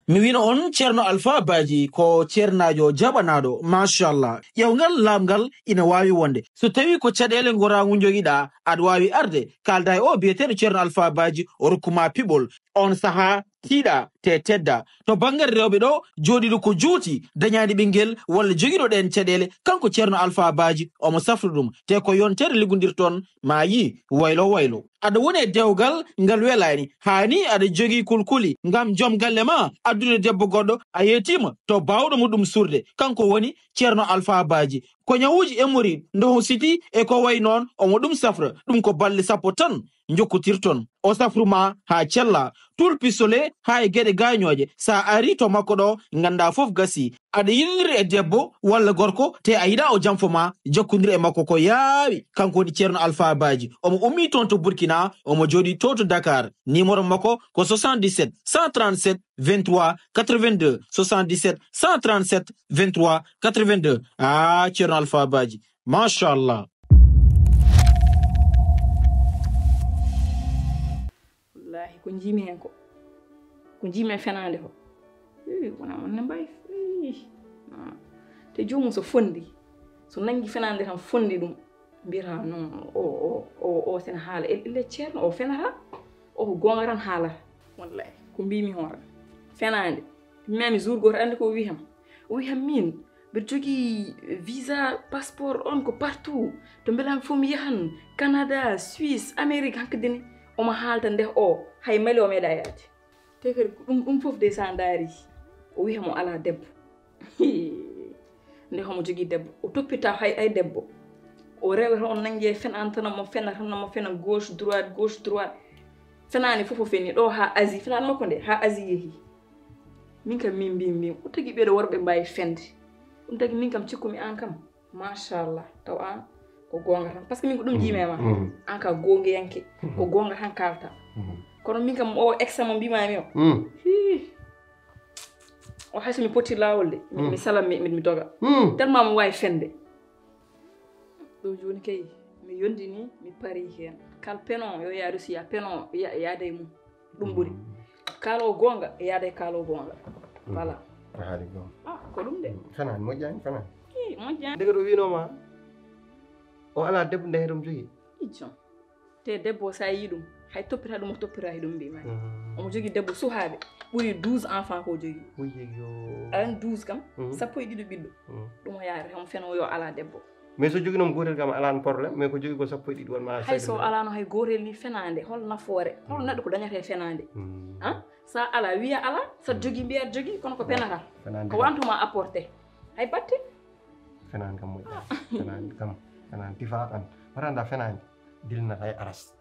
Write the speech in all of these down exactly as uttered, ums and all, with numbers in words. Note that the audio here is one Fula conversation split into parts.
Mi wino on Ceerno Alfaa Baaji ko ceernaajo jaɓanaaɗo, machallah. Ƴeewngal laaɓngal ina waawi wonde. So tawii ko caɗeele ngoraagu njogiɗaa, aɗa waawi arde, kaalda e o biyeteeɗo Ceerno Alfaa Baaji, o rokku ma piɓol. On sahaa tiiɗa te tedda. To banngal rewɓe ɗo, jooɗiiɗo ko juuti, dañaani ɓinngel walla jogiiɗo ɗeen caɗeele, kanko Ceerno Alfaa Baaji, omo safra ɗum. Te ko yontere liggondirton, ma yii waylo waylo. Aɗa woni e dewgal ngal welaani, haa ni aɗa jogii kulkuli ngam joom galle ma addude debbo goɗɗo, a yeetiima to baawɗo mo ɗum surde. Kanko woni Ceerno Alfaa Baaji. Ko ñawuuji hémorroïde, ndoho siti e ko wayi noon, omo ɗum safra. Ɗum ko balɗe sappo tan njokkotirton. O safru ma haa cella. Tul pistolet haa e geɗe gaañooje. So a arii to makko ɗo, nganndaa fof gasii. Aɗa yiɗindiri e debbo walla gorko, te a yiɗaa o jamfo ma, jokkondir e makko ko yaawi. Kanko woni Ceerno Alfaa Baaji. Omo ummii toon to Burkina, omo jooɗii to to Dakar. Numéro makko ko soixante-dix-sept, cent trente-sept, vingt-trois, quatre-vingt-deux. Soixante-dix-sept, cent trente-sept, vingt-trois, quatre-vingt-deux. Ah, Ceerno Alfaa Baaji. Machallah. Wallaahi, ko njiimi heen ko, ko njiimi e fenaande ko, ii, wona on ne mbayi. Ii, non. Te joomum so fonndii, so nanngi fenaande tan fonndi ɗum, mbiyata non o, o, o, o sene haala. El-, elle ceerno, o fenata, o ko goonga tan haalata. Wallaahi, ko mbiimi hoore. Fenaande, mi maami jour gooto, anndi ko o wi ham? O wi ham miin, mbeɗa jogii visa, passeport, on ko partout. To mbelaami fof mi yahan, Canada, Suisse, Amérique, hankadi ne. Omo haalta nde o, hay Mali o meeɗa yaade. Te kadi ko ɗum, ɗum fof de so a ndaari, o wi ham o alaa debbo. Nde homo jogii debbo, o toppita hay, hay debbo. O rewata, on nanngi e fenaande tan, omo fena tan, omo fena gauche, droite, gauche, droite. Fenaande fof o feni, ɗo haa Asie, fenaande makko nde, haa Asie yehi. Min kam min mbiimi, mbiimi, o tagi ɓeeɗo worɓe mbaawi fende. Ɗum tagi min kam cikkumi aan kam, machallah, taw aan ko goonga tan. Parce que min ko ɗum njiimi e ma. Aan ka goongiyanke, ko goonga tan kaalta. Kono min kam o ex mo mbiimaami o. Hii. O hay so mi potti laawol de, mi, mi salan, mi, mi, mi doga. Tellement mo waawi fende. Ɗo jooni kay, mi yondini, mi parii heen. Kal peno, yo yaadu si ya peno, ya-, yaada e mum. Ɗum ɓuri. Kaalo goonga, yaada e kaalo goonga. Voilà. A haali goonga. Ah, ko ɗum de. Fanaan, moƴƴaani, fanaan. Ii, moƴƴaani. Ndeke ɗo wiinoo ma, o alaa debbo nde heɗo mo jogii. Ijjon. Te debbo, so a yii ɗum, hay toppita ɗum, o toppita e ɗum, mbiimi. Omo jogii debbo suhaaɓe, ɓuri douze enfants ko o jogii. Aɗa anndi douze kam, sappo e ɗiɗo ɓiɗɗo. Ɗum o yaari, omo fena o yo alaa debbo. Mais so joginoo mo gootel kam, alaa problème, mais ko jogii ko sappo e ɗiɗi won ma. Hay so alaano hay gootel ni fenaande, hol nafoore? Hol neɗɗo ko dañata e fenaande? An? So a alaa, wiya alaa, so aɗa jogii, mbiya aɗa jogii, kono ko penata. Fenaande ko kam. Wantuma apporté. Hay batte. Fenaande kam moƴƴa. Fenaande kam, fenaande tifa kan. Wata nda fenaande, dilnata e aras.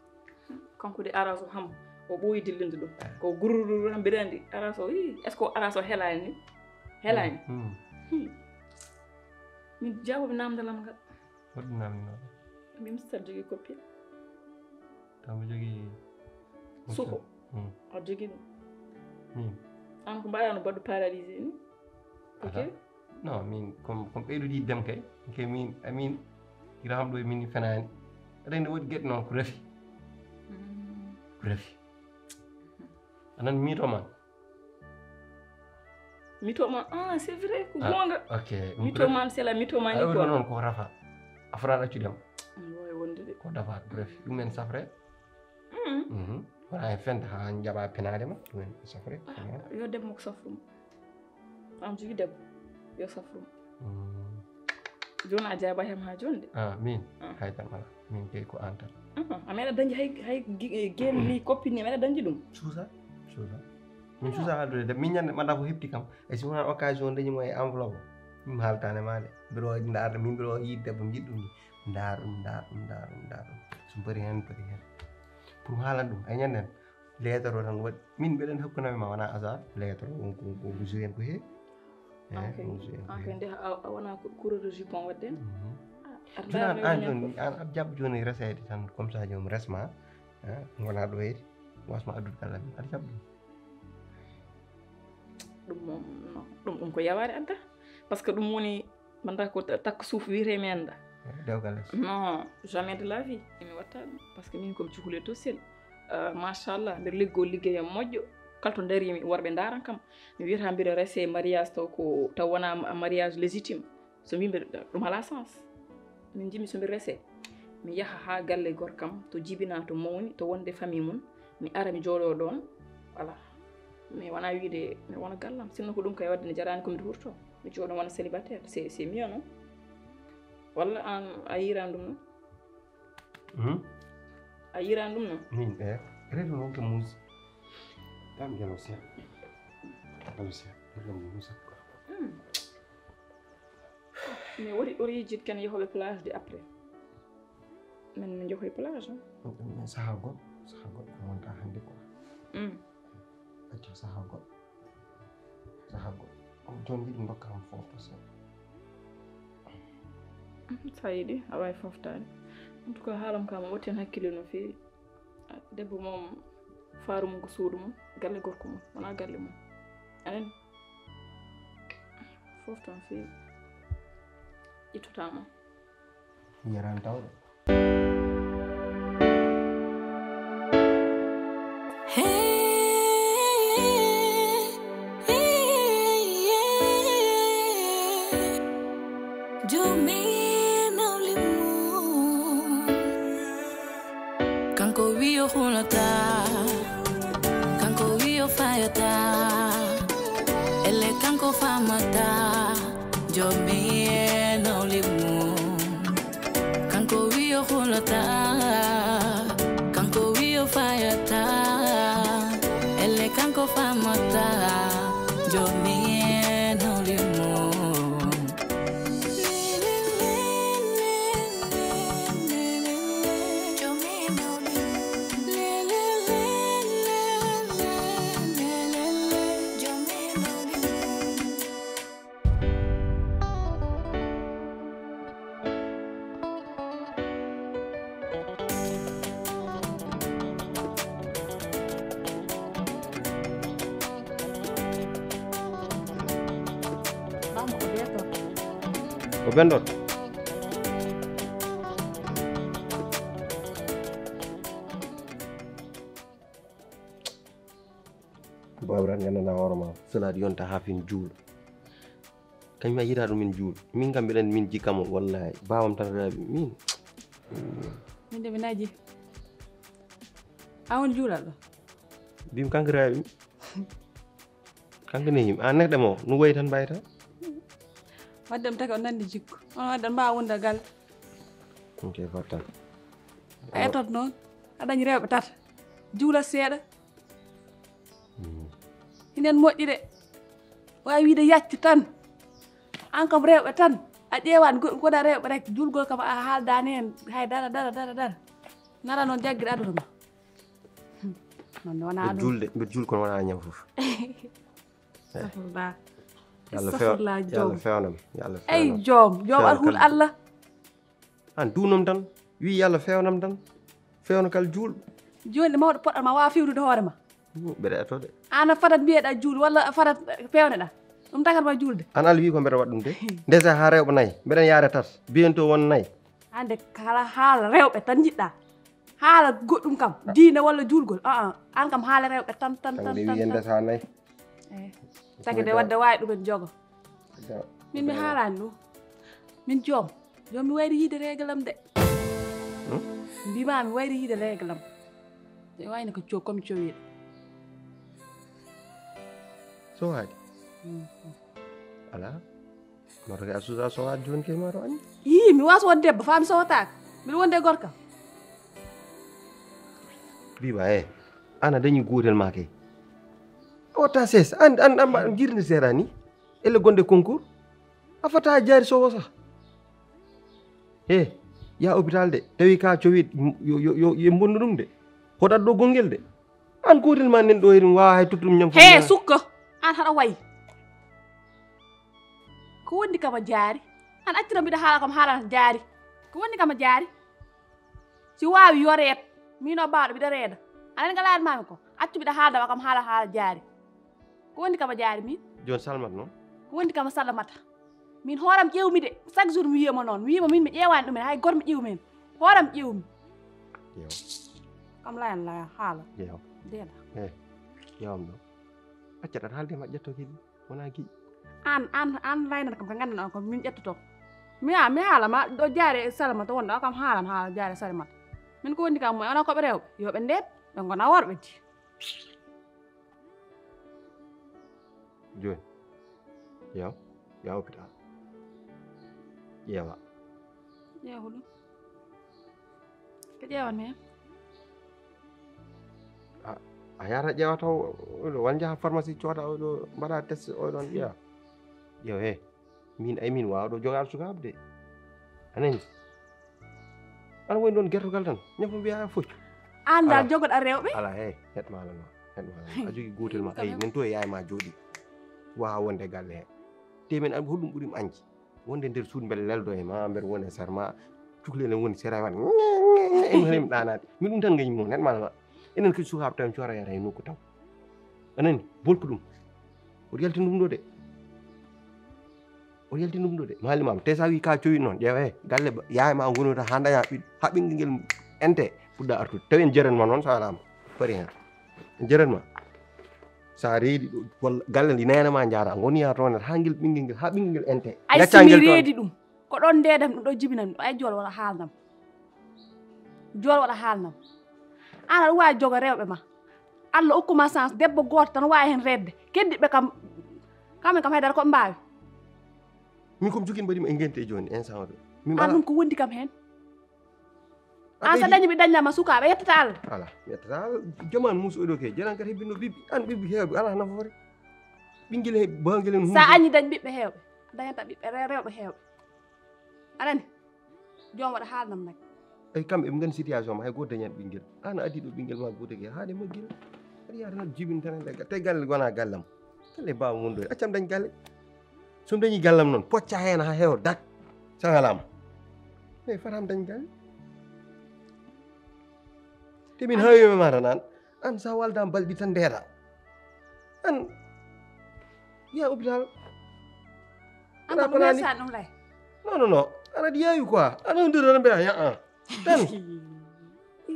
Kanko de aras o ham, o ɓooyi dillinde ɗum. Ko gurururu ham, mbiɗa anndi aras o, ii, est-ce que aras o helaani ni? Helaani. Hmm. Min jaabooɓe namdal am ngal. Waɗi namdi noon. Min mista jogii copine. Taw mi jogii suko. Hmm. A jogii ɗum. Min. An ko mbaɗano baɗɗo paralysé ni? Ok. Ata. Non, min, comme, comme ɓeydude yiɗde am kay. Ke min, amin, ira ham ɗo e min fenaani. Aɗa anndi woodi geɗe noon ko rafi. Hmm. Ko rafi. Anan miito ma. Miito ma, ah, c'est vrai, ko goonga. Ok. Miito ma, c'est la miito ma ni quoi. Noon ko rafa. A fota accude am. Ɗum waawi wonde de. Ko dafa, bref, ɗum en safre. Mhm. Wona e fende haa njaɓa penaade ma, ɗum en safre. Ah, yo debbo ko safru mo. An jogii debbo, yo safru mo. Mm. Jooni a jaabaa hem haa jooni de. Ah, min? Ah. Hay tan alaa. Min kay ko aan tan. Ah, a meeɗa dañde hay, hay gi-, eh, gel ni, copine ni, a meeɗa dañde ɗum? Suusa, suusa. Min suusa haaldude de, min ñande mbaɗa ko heɓti kam. E si wonaa occasion dañi mo e enveloppe, min haaltaane ma de. Mbiɗo waɗi ndaarde, min mbiɗo waɗi yiɗde debbo, mi yiɗi ɗum ni. Ndaar ɗum, ndaar ɗum, ndaar ɗum, ndaar ɗum. So mi pari heen, mi pari heen. Pour mi haalan ɗum, ay ñande en, lettre o tan waɗi. Min mbeɗen hakkunde amen ma wona hasard, lettre o, on ko, ko, ko joué en ko heewi. Eh, ok. On joué en ko heewi. Ok, nde a, a wona ko coureur de jupon waɗde en? Mhm. Ah, aɗa jooni an, an jooni, an aɗa jaɓa jooni reseede tan, comme ça joom resma, eh, ngona ɗo heedi, wasma addude kala min. Aɗa jaɓa ɗum? Ɗum moom, non. Ɗum, ɗum ko yawaare adda. Parce que ɗum woni Mbaɗa ko ta-, takka suuf wiyetee mi annda. Dewgal les. Non, jamais de la vie. Mi watta ɗum. Parce que min ko mi cukalel to sel. Euh, machallah, mbeɗa liggoo liggeyam moƴƴo. Kala to darimi, worɓe ndaran kam. Mi wiyata mbiɗa rese mariage taw ko, taw wona ma-, mariage légitime. So mbi mbiɗa, ɗum ala sens. Min jimmi so mbiɗa rese, mi yaha ha galle gorkam to jibina, to mawni, to wonde famille mum. Mi ara mi jooɗo ɗon. Voilà. Mais wona wiide mi wona gallam. Sinno ko ɗum kay wadde ne jarani ko mbiɗa hurto. Mi jooɗo wona célibataire. C'est, c'est mieux, non? Walla an a yiran ɗum, non? Hmm? A yiran ɗum, non? Min, eh, reto non ke mus. Dam jalo sia. Jalo sia. Reto non mus. Hmm. Mais wori, wori yejjit ken yahoɓe plage de après. Min mi yahoy plage, hein? Mais saha goɗɗo, saha goɗɗo wonta hande quoi. Hmm. Acca saha goɗɗo. Saha goɗɗo. Jooni mbiɗo ndokka am fof to seeɗa. Sa yiɗi, a waawi foftaade. En tout cas, haalam kam, o watti hen hakkille no feewi. Debbo moom, faaru mum ko suudu mum, galle gorko mum, wonaa galle mum. Anen, fofta no feewi. Ittotaa mo. Yaraan tawde. Kanko wi o hulata, kanko wi o fayata, elle kanko famata, jomi e nawlimum. Kanko wi o hulata, kanko wi o fayata, elle kanko famata, jomi e nawlimum. O ɓenndot. Baaba tan nganndanaa hoore ma, salaade yonta haa fin juul. Kañum a yiɗaa ɗum min juul. Min kam mbiɗa anndi min jikka mo, wallahi. Baabam tan raaɓi min. Min de mi naji. A woni juulaɗo? Bim kanko raaɓi. Kanko ne yim. A nekɗe mo, no wayi tan mbayta. Wadde mi taki on nandi jikku. On wadde mbaa wonda gal. Ok, fattan. A etot noon. A dañi rewɓe tata. Juula seeɗa. Hinen moƴƴi de. Waawi wiide yaccu tan. An kam rewɓe tan. A ƴeewan goɗɗum ko da rewɓe rek. Julgol kam a haaldaani heen hay dara, dara, dara, dara. Nara noon jaggir aduna ma. Hmm. Noon ne wonaa Mbiɗa ɗum. Julde, mbiɗa jul kono wonaa ñam fof. Astafurlah. Yo Allah few-, Astafurlah, yo Allah joom. Fewnam, yo Allah Ey, fewnam. Joom, joom Fewnam alhul kala. Allah. An duunom tan, wi yo Allah fewnam tan. Fewna kala juulɗo. Jooni mawɗo poɗɗo ma waawa fewnude hoore ma. Hmm, mbeɗa etoo de. An a fadat mbiyeɗa juul walla a fadat pewneɗa. Ɗum tagat ma juulde. An Allah wi ko mbeɗa waɗa ɗum de. Ndesa haa rewɓe nayi, mbeɗen yaade tat. Bientôt won nayi. Hannde kala haala rewɓe tan njiɗɗa. Haala goɗɗum kam, diine walla juulgol. Ah, ah. An kam haala rewɓe tan, tan, tan, tan, tan. Tagi de wadde waawi ɗum en jogo. Min mi haalaani ɗum. Min joom. Joom mi wayri yiide reegalam de. Hmm? Mbima mi wayri yiide reegalam. Mi wayno ko co-, comme cowiiɗo. So waɗi? Hmm. Alaa. Moto ke a suusa sowaade jooni ke ma to anndi? Ii, mi waawa sowaade debbo, faa mi sowotaaka. Mbiɗa wonde e gorka. Biba, eh, an a dañi gootel ma kay. A watta sees, an, an, an, an jirde seeɗa ni. Elle gonde concours. A fata jaari sowo sa. He, ya hôpital de. Tawi ka cowi, yo, yo, yo, yo mbondu ɗum de. Hoɗat ɗo gongel de. An gootel ma nen ɗo eɗum waawa hay tottuɗum ñam fof. He, sukka. An haɗa wayi. Ko wondi kam a jaari? An accira mbiɗa haala kam haala jaari. Ko wondi kam a jaari? Si waawi yo reet. Min o baawɗo mbiɗa reeda. Anen ngalaani maami ko. Accu mbiɗa haalda wa kam haala haala jaari. Ko wondi kam a jaari min? Jooni salmat noon? Ko wondi kam a salamata. Min hooram ƴeewmi de. Chaque jour mi wiyama noon. Mi wiyama min mi ƴeewaani ɗumen. Hay gor mi ƴeewmi heen. Hooram ƴeewmi. Ƴeew. Kam layan laya haala. Ƴeew. Deeɗa. Eh, ƴeewam ɗo. Accata haalde ma ƴetto kadi wona giƴi. An an an laynata kam ko nganndan on ko min ƴettoto. Mi a mi haala ma ɗo jaare e Salimata wonɗo kam haalan haala jaare e Salimata. Min ko wondi kam moy ana ko ɓe rewɓe yo ɓe ndeeɓ ɓe ngona worɓe di. Jooni yaw yaw hôpital ƴeewa. Ƴeewa ko ɗum ko ƴeewan mi hen. A yahata ƴeewa taw oɗo wal njaha pharmacie cooda oɗo mbaɗa test oɗon ƴeewa. Ƴeew he min ay min wawa ɗo jogaade sukaaɓe de. A nani? Aɗa woni ɗon gertogal tan ñafo mbiya foccu. An dal jogoɗa rewɓe? Ala he hetma alama hetma alama a jogi gotel ma ay nen to e yaay ma jooɗi. Wawa wonde galle he. Te min an hoɗum ɓurim anji. Wonde nder suudu mbeɗa leldo e ma mbeɗa wona e sar ma. Cukalel en woni sera wan eno hemi ɗanade min ɗum tan gañi mon hetma alama. Enen kadi sukaaɓe taw en coora yata e nokku taw. A nani? Bolko ɗum. Oɗo yaltini ɗum ɗo de. Oɗo yaltini ɗum ɗo de maali mama te sa wi ka cowi noon ƴeewa he galle yaay ma gonoto ha daña ɓiɗɗo ha ɓinguel ngel ente. Puɗɗa artude tawi en jeren ma noon sa alama. Fari hen en jeren ma. Sa reedi ɗo walla galle ndi nene ma jaara goniya toon ha ngel ɓinguel ngel ha ɓinguel ngel ente. Ay simi reedi ɗum ko ɗon ndedam ɗum ɗo jibinam ɗum ay jool wala haalnam. Jool wala haalnam. An aɗa wawi jogo rewɓe ma. Allah hokkuma chance debbo goto tan wawi hen redde keddiɓe kam. Kamɓe kam haydara koɓe mbawi. Min komi jogui mbaɗimi e gente e joni instant oɗo. Min an ɗum ko wondi kam hen. An sa dañi ɓe dañnama sukaɓe yettata Allah. Ala yettata Allah. Jamanu musuɗo ke janan kadi hebbino ɓiɓɓe an ɓiɓɓe hewɓe ala nafoore. Ɓinguel he bangel en sa añi dañ ɓiɓɓe hewɓe. Dañata ɓiɓɓe rewɓe hewɓe. Aɗani. Joom waɗa haalnam nag. Ay kamɓe ɓe ngandi situation ma hay goto dañat ɓinguel an a addi ɗo ɓinguel ma goto ke haade maggel. Aɗa yaata tan jibin tan e te galle gona gallam. Galle bawa mum ɗo accam dañ galle. Somi dañi gallam noon pocca hen ha heewa dak. Sagalama. Ey fatam dañ galle. Te min hawi mema tan an an sa waldama balɗi tan ndeeɗa. An ya hôpital. An ko ɗum yasa ɗum lay. Non non non. Ana ɗi yawi quoi. Ana hunde tan mbiya ya an. Tan.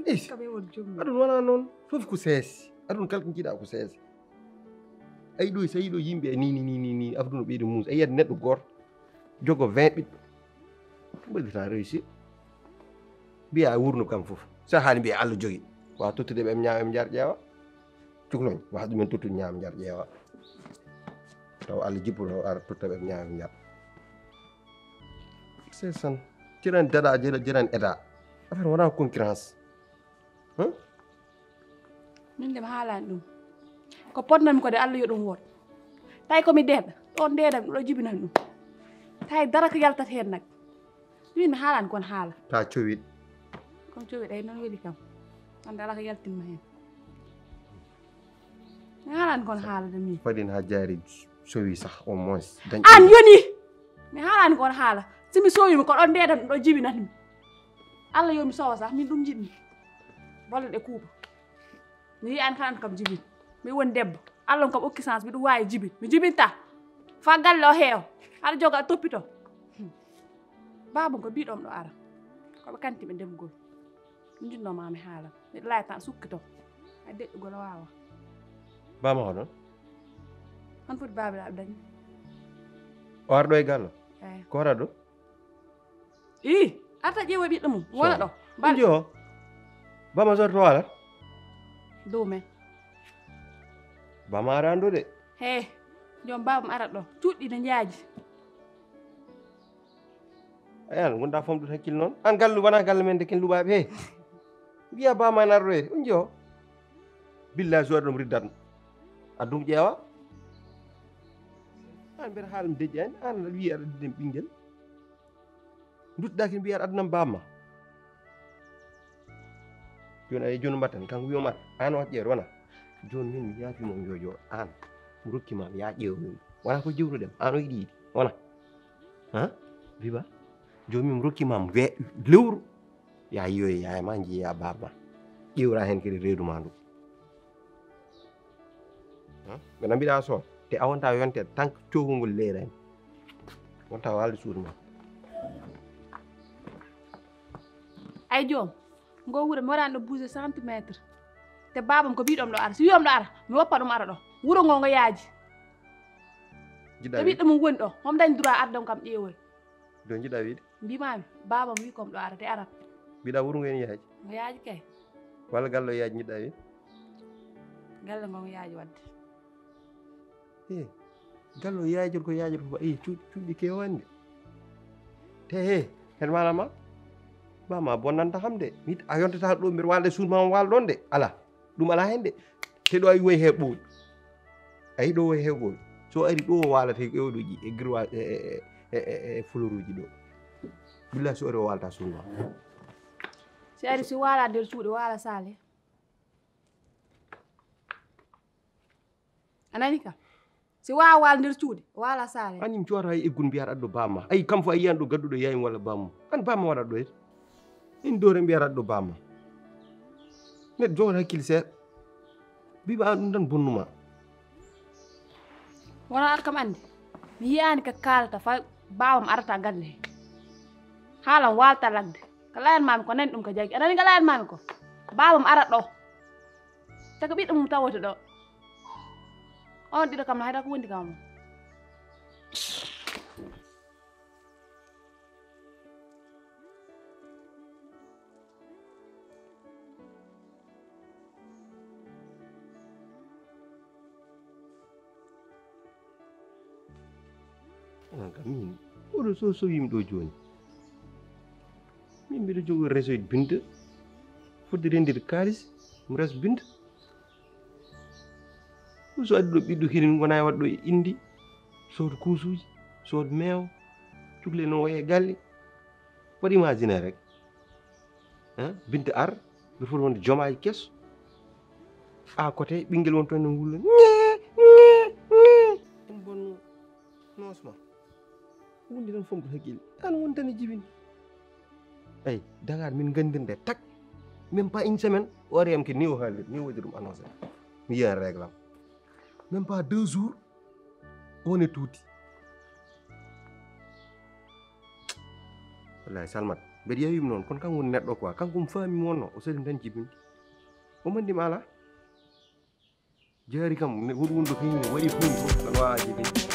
Is. Aɗum wona noon fof ko seesi aɗum kala ko jiiɗa ko seesi. Ayi ɗo so yi ɗo yimɓe ni ni ni ni ni afduno ɓeyde muus a yiyat neɗɗo gooto jogo vingt ɓiɗɗo. Mbaɗi tan réussi. Mbiya wurno kam fof so haali mbiya Allah jogi wa tottude ɓe ñaawa ɓe njar ƴeewa. Cukloñ wa ɗumen tottude ñaawa njar ƴeewa. Taw Allah jippuno ara totta ɓe ñaawa njar. C'est ça. Jiran dada jiran eda. Affaire wona concurrence. Hein? Min de mi haalani ɗum ko potnami ko de Allah yo ɗum woot. Tawi komi deeɗa ɗon ndeeɗam ɗo jibinani ɗum. Tawi dara ko yaltat heen nag. Min mi haalani kon haala. Ta cowit. Kon cowit ay noon weli kam. Ande ala ko yaltinma heen. Mi haalani kon haala de min. Faɗin ha jaari sowi sah au moins. An yoni. Mi haalani kon haala. Simi sowimi ko ɗon ndeeɗam ɗo jibinatmi. Allah yo mi sowa sah min ɗum jiɗmi. Bolle ɗe kuuɓa. Mi yiyani tan kam jibin. Mi woni debbo. Allah on kam okki chance miɗum wawi jibin. Mi jibinta. Fa galle o heewa. Aɗa joga aɗa toppito. Babam ko mbiɗom ɗo ara. Koɓe kanti ɓe ndemgol. Ɗum jinnoma mi haala. Miɗo laaya tan sukkito. Hay deƴƴugol o wawa. Bama hoɗon? Hon foti babiraɓe dañi. O ar ɗo e gallo? Eyi. Ko waɗa ɗo? I arta ƴeewa ɓiɗɗo mum wona ɗo. Balɗe o bama sorto alat? Dow men. Bama arani ɗo de. He jom babam arat ɗo cuuɗɗi ne njaaji. Ayi an wonda famɗude hakkille noon an galle wona galle men de ken luɓaɓe he. Mbiya bama en arroyde on jeewa. Billa jour ɗum riddatno addum ƴeewa. An mbeɗa haala mi deƴƴani an aɗa wiya aɗa addiden ɓinguel. Duttoɗaki mbiya aɗa addunam bamma. Joni ayi joni mbatten kanko wiyoma an o ƴeer wona. Joni min mi yaafima on jojo an mi rokkima mi ya ƴeew min wona ko jewtuɗen an o yiɗi yiɗi wona. Ha biba joni min mi rokkima we lewru. Ya yiyoye yaya ma jeeya baba ma ƴewra hen kadi reedu ma ndu. Mbeɗa mbiɗa soon te a wonta yonte tan cowgol ngol leyrani. Wonta walde suudu ma. Ay joom ngo wuro mi waɗani ɗo bouse centimétre. Te babam ko mbiɗom ɗo ara si wiyom ɗo ara mi woppa ɗum ara ɗo. Wuro ngo ngo yaaji. Jiɗɗa to wiide ɓiɗɗo mum woni ɗo, homo dañi droit arde on kam ƴeewoy. Do jiɗɗa wiide? Mbimami, baabam wi kom ɗo arate arat. Mbiɗa wuro ngo ene yaaji? Ngo yaaji kay. Walla galle o yaaji jiɗɗa wiide? Galle ngo ngo yaaji wadde. E galle o yaajor ko yaajor ko e cuuɗi cuuɗi kewande. Te he, hen manama? Bama bonnanta kam de. Mi a yontata ɗo mbiɗa waalde suudu ma on waal ɗon de. Ala. Ɗum alaa heen de. Te ɗo a iwoy he ɓooyi. A yiɗo woy he ɓooyi. So ari ɗo o waalata he ewɗoji e girwa e e e e e fuluruji ɗo. Billa so ari o waalata sunno. Si ari si waala nder cuuɗi waala saale. A nani ka? Si waawa waal nder cuuɗi waala saale. Ani mi jooɗa e eggun mbiyaɗa ɗo bamma. Ay kam fo a yiyan ɗo gadduɗo yayi walla bamma. An bamma waɗa ɗo et. In dore mbiyaɗa ɗo bamma. Neɗɗo jogoto hakkille seeɗa. Mbiɓa an ɗum tan bonnuma. Wona ar kam andi. Mi yiyani ka kaalata fa baawam arata galle he. Haalam waalta lagde. Ka layan mami ko nani ɗum ka jagi. A nani ka layan mami ko? Baawam ara ɗo. Taka ɓiɗɗo mum tawoto ɗo. On ɗiɗo kam no hayda ko wondi kam. Onon kam min oɗo so sowimi ɗo joni. Min mbiɗo jogo resoyde binde fodde rendirde kaalis mi res binde. Ɗum so addi ɗo ɓiɗɗo kini wona e waɗɗo e indi soodo kuusuuji soodo meewo cuklel no waye galle. Mbaɗ imaginer rek. Hein? Binte ar ɓe foti wonde jomaaji keso. A côté ɓinngel won toon no wulla ñe ñe ñe. Ɗum bonno noosma. Wundi tan fomto hakkille an won tan e jibini. Eyi dagar min nganndirde tak. Même pas une semaine. Hooreyam ke ni o haaliri ni o waɗi ɗum annoncé. Mi yiyan règle am. Même pas deux jours. On est tuuti. Wallahi salmat mbeɗa yawimi noon kono kanko woni neɗɗo quoi kanko mi faami mi wonno o sali tan jibinde. O mandi mi ala. Jaari kam ne woɗi wonɗo kayni waɗi fo fof tan wawa jibinde.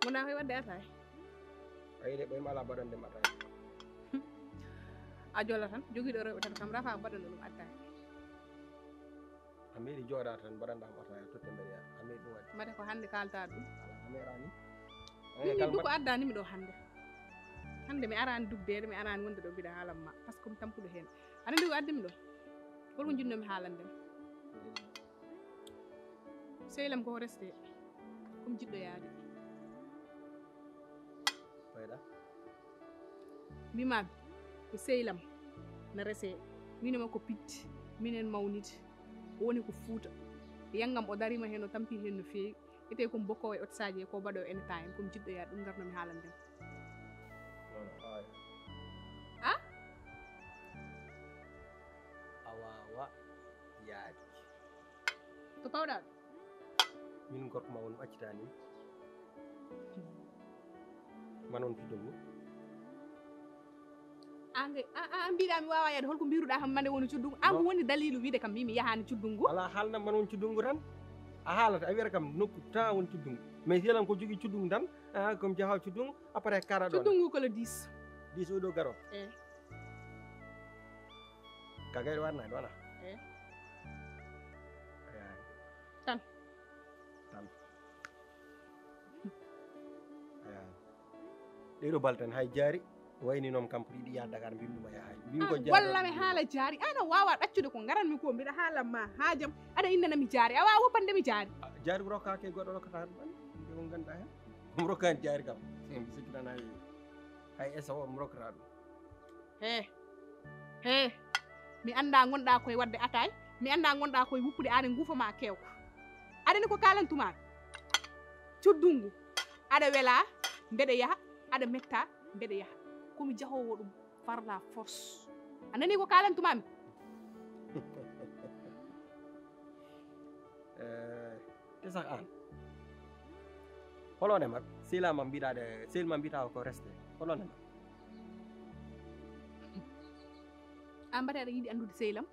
Mona koye wadde ataay. A yiɗe ɓoyma ala baɗande ma ataay. A jola tan jogiiɗo rewɓe tan kam rafa baɗanɗo ɗum attaay. A meeɗi jooɗa tan mbaɗanɗa mo ataaya totte mbeɗa a meeɗi ɗum waɗde. Mate ko hannde kaalta ɗum. A meeɗani. Min du ko addani mi ɗo hannde. Hannde mi arani dugdeede mi arani wonde ɗo mbiɗa haalan ma par ce que mi tampuɗo heen. Aɗa andi ko addi mi ɗo? Holko jiɗnomi haalande ma? Sehil am koko reste. Komi jiɗɗo yaade. Mbimami ko sehil am na rese. Min e makko pitti minen mawniti. O woni ko Fuuta. Yangam o darima heen o tampi heen no feewi. Ete komi bokkowo e otisaji e ko mbaɗo ene ta en komi jiɗɗo yaade ɗum garnomi haalande ma. A a wawa yaade. To pawɗa ɗum? Min gorko ma won accitani. Man on cuddol mum. An kay a a mbiɗa mi wawa yaade holko mbiruɗa kam mande woni cuddungu am woni dalilu wiide kam mbimi yahani cuddungu. Ala haalna man on cuddungu tan. A haalata a wiyata kam nokku ta woni cuddungu mais yelan ko jogui cuddungu tan. Comme jaha cuddungu après kara ɗon cuddungu ko le dix. Dix oɗo garo. E ka gayɗo warna ɗo ala. E tan tan. A Ɗeɗo baltan hay jaari. Wayni noon kam pour yiɗi yaha Dakar mbimi ɗum a yahay. Mbimi ko An walla mi haala jaari. An a wawa ɗaccude ko ngaranmi ko mbiɗa haala ma haajam. Aɗa innana mi jaari. A wawa woppande mi jaari. Jaari rokkake goɗɗo rokkata ɗum an. Nde ko ganduɗa hen. Ɗum rokkani jaari kam. Mi sikkitan hay hay esa o mi rokkata ɗum. He he mi anda gonɗa koye wadde atay. Mi anda gonɗa koye wuppude an e guufa ma kewka. Aɗa ni ko kalantumaɓe. Cuddungu. Aɗa wela mbeɗa yaha. Aɗa metta mbeɗa yaha. Komi jahowo ɗum. Par la force. A nani ko kalantumami? Te sax an holone mak sila ma mbiɗaɗe sel ma mbiɗa ko reste holone mak? An mbaɗa aɗa yiɗi anndude sehlam?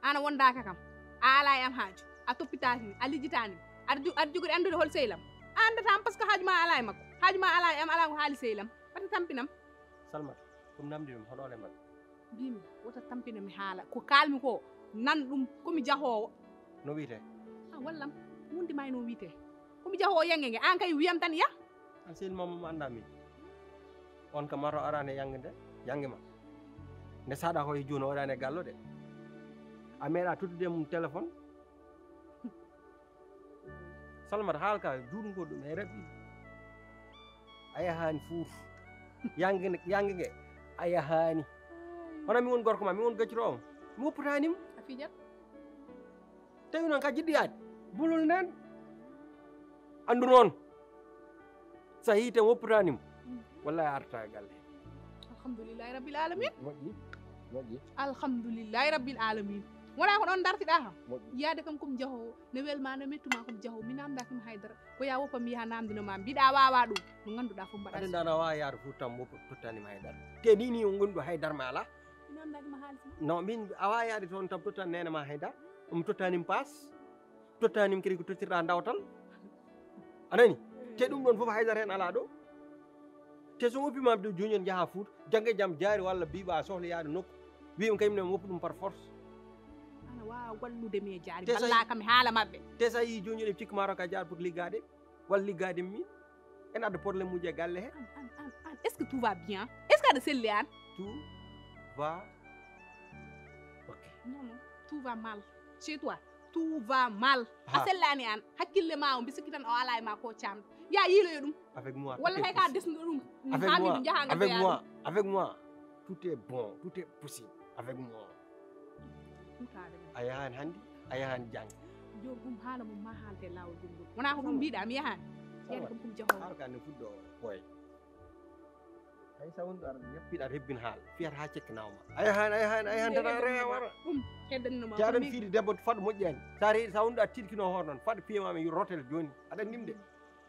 An a wondaka kam. A ala e am haaju. A toppitaki mi a lijjitani mi. Aɗa jogori anndude hol sehlam? A anndata am par ce que haaju ma ala e makko. Haaju ma ala e am ala ko haali sehlam. Wata tampinam. Salmata, ɗum namdi ɗum hoɗole mak? Mbimi wota tampina mi haala ko kalmi ko. Nan ɗum komi jahoowo. No wiyte? A wallam. Wonde ma e no wiyte? Komi jahoowo yange nge an kay wiyam tan yah. An sehil ma mum annda min. On ka mato arani e yange nde yange ma. Nde saɗa ko e juuno waɗani e gallo de. A meeɗa tottude mum téléphone. Salmata haal ka juuɗngol ɗum e raɓɓi. A yahaani fuutu. Yange yange nge a yahaani. Hono mi won gorko ma mi won gacciroowo mi woppatanima. A fijat. Tawi noon ka jiɗɗo yaade bulol nen anndu noon so a yii tan woppatanimo wallahi arta e galle. Alhamdulillahi rabbil alamin. Moƴƴi. Moƴƴi. Alhamdulillahi rabbil alamin. Wona ko ɗon dartiɗa kam. Moƴƴi. Yaade kam komi jahowo ne welma ne mettuma komi jahowo mi namdakima haydara. Ko ya woppa mi yaha namdino ma mbiɗa wawa ɗum no ganduɗa fof mbaɗa. Aɗa dana wawa yaade fof tan woppa tottanima haydara. Te ni ni on gondu haydara ma ala. Mi namdakima haalis ma. Non min a wawa yaade toon tan tottan nene ma haydara. Ɗum tottanima paas. Tottanima kadi ko tottirɗa dawtal. A nani? Te ɗum ɗon fof haydara hen ala ɗo. Te so woppima ɗo joni on jaaha Fuuta jangge jam jaari walla mbiɓa a sohla yaade nokku. Wiima kañum ne woppa ɗum par force. Ana wawa wallude mi e jaari balla kam e haala mabɓe. Te sa yi joni eɗe cikki maro ka jaar pour liggade walla liggade min. En adda problème uji e galle he. An an an an est ce que tout va bien? Est ce que aɗa selli an? Tout va ok. Non non tout va mal chez toi. Tout va mal. A sellani an hakkille ma o mbi sikki tan o ala e ma ko camɗo ya yiiloyo ɗum. Avec moi walla hay ka desnuɗo ɗum. Avec moi avec moi avec moi tout est bon tout est possible avec moi. A yahani hannde a yahani janngo. Joom ɗum haala mum ma haalte laawol gongol wona ko ɗum mbiɗa mi yahani. Yande kam ɗum jahowo. Haala ka nde fuɗɗo ɓooy. Hay sa wonɗo aɗa yappiɗa aɗa hebbin haala fiyata ha cekki nawma a yahani a yahani a yahani tata rewa wara. Ɗum heddanino ma jaɗan fiide debbo faɗo moƴƴani sa reeɗi sa wonɗo a tilkino hoore noon faɗo piyema mi rotel joni aɗa andim de.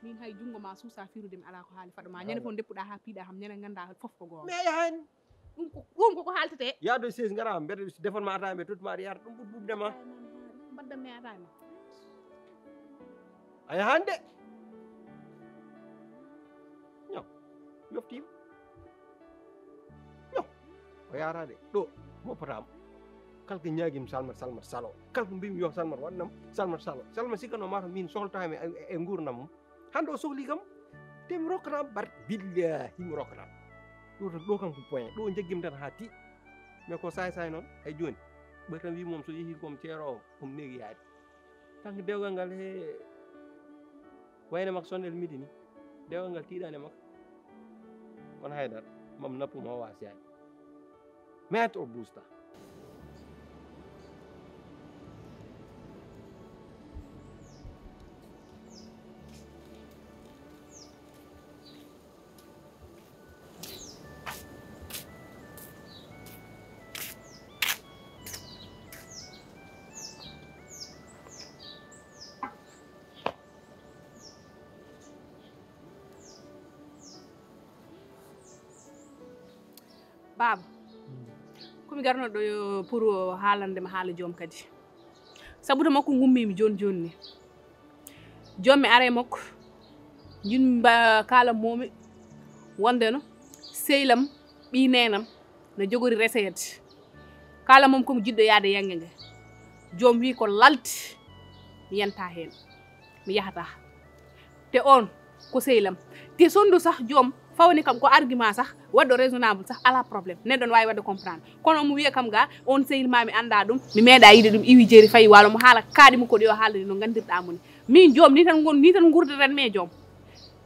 Min hay junngo ma suusa firude mi ala ko haali faɗo ma ñande fof deppuɗa ha piiɗa ham ñande ganda fof ko goonga. Mi a yahani. Ɗum ko ɗum koko haaltete. Yaado seize ngara mbete defan ma ata mbe tottu ma aɗa yahata ɗum ɓuɗ ɓuɓde ma. Mbaddan mi ata ma. A yahani de. Ñaw yoftima. Ñaw o yahata de ɗo moppatama. Kala ko ñaguimi salmat salmat salo kala ko mbimi yo salmat waɗnam salmat salo salmat sikkano mata min sohltami e gurdam mum. Hande o sohli kam te mi rokkata bar billahi mi rokkata. Ɗo tan ɗo kam ko point ɗo jaggim tan ha ti. Mais ko saay saay noon hay joni ɓay tan wi mom so yeehi kom ceerowo kom negi yaade. Kanko dewgal ngal he wayne makko sonde to midi ni. Dewgal ngal tiiɗani e makko. Kono haydara mam nappum o wasi yaade. Metro busta. Baaba, komi garno ɗo pour haalande ma haala joom kadi. Sabude makko ngummimi joni joni ni. Jommi ara e makko. Jin mba kala momi wondeno seylam ɓi nenam no jogori reseyede. Kala mom komi jiɗɗo yaade yange nge. Joom wi ko lalti mi yanta hen. Mi yahata. Te on ko sehlam. Te sondu sah joom Fawni kam ko argument sah, waɗɗo raisonnable sah, alaa problème. Neɗɗo no waawi waɗde comprendre. Kono omo wiya kam ga, on sehil ma mi annda ɗum, mi meeɗa yiide ɗum, iwi jeeri fayi waalo, mo haala kaaɗi mo ko ɗi o haalani no nganndirɗa mo ni. Min joom ni tan ngon-, ni tan nguurdaten mi e joom.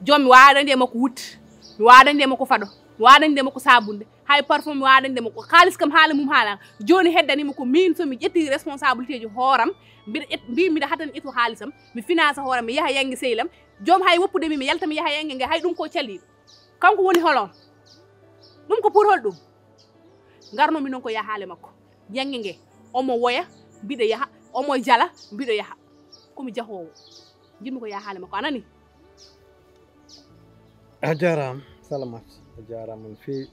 Joom mi waawa dañde e makko wutte, mi waawa dañde e makko faɗo, mi waawa dañde e makko sabunde, hay parfum mi waawa dañde e makko. Kaalis kam haala mum haala. Jooni heddanima ko min so mi ƴetti responsabilité ji hooram, mbiɗa ƴet-, mbi mbiɗa hadan ƴettu haalisam, mi finance hooram, mi yaha yannge sehilam. Joom hay woppude mi, mi yalta mi yaha yannge nge, hay ɗum ko calliɗo. Kanko woni holon? Ɗum ko pour hol ɗum? Ngarnomi noon ko yahaale makko. Yannge nge, omo woya, mbiɗo yaha, omo jala, mbiɗo yaha. Ko mi jahoowo. Njiɗmi ko yahaale makko, a nani? A jaaraama, Salamat. A jaaraama no feewi.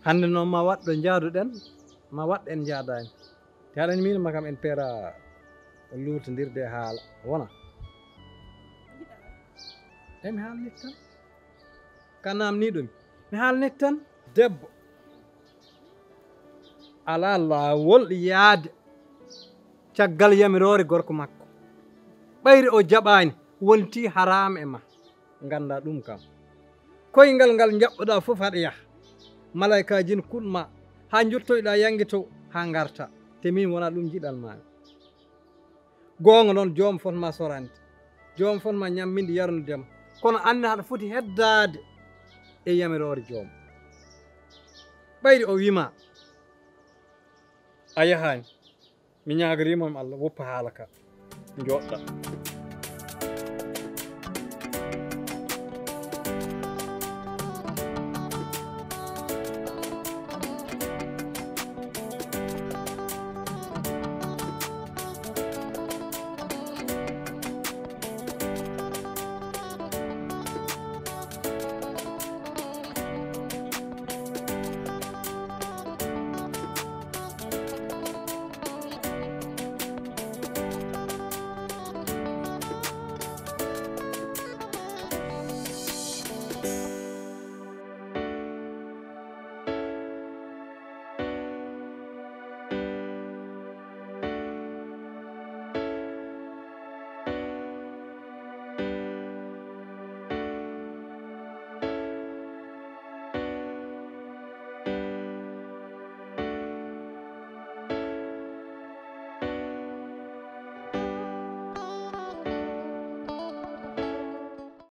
Hannde noon ma waɗ ɗo njaaduɗen, ma waɗ en njaadaani. Te aɗa anndi miin ma kam en peera luutondirde e haala, wona? Eyi mi haalnit tan. Ka naamniiɗo mi. Mi haalnit tan. Debbo alaa laawol yaade caggal yamiroore gorko makko. Ɓayri o jaɓaani, wonti haraam e ma. Ngannda ɗum kam. Koyngal ngal njaɓɓoɗaa fof haɗa yaha. Malaykaaji ne kuɗ ma haa njottoyɗaa yannge to haa ngarta. Te min wonaa ɗum njiɗan maa. Goonga noon joom fotma sorande. Joom fotma ñamminde yarnude ma. Kono anne haɗa foti heddaade e yamiroore joom. Ɓayri o wima a yahaani. Mi ñaagoriima mo Allah woppa haala ka. Njooɗɗa.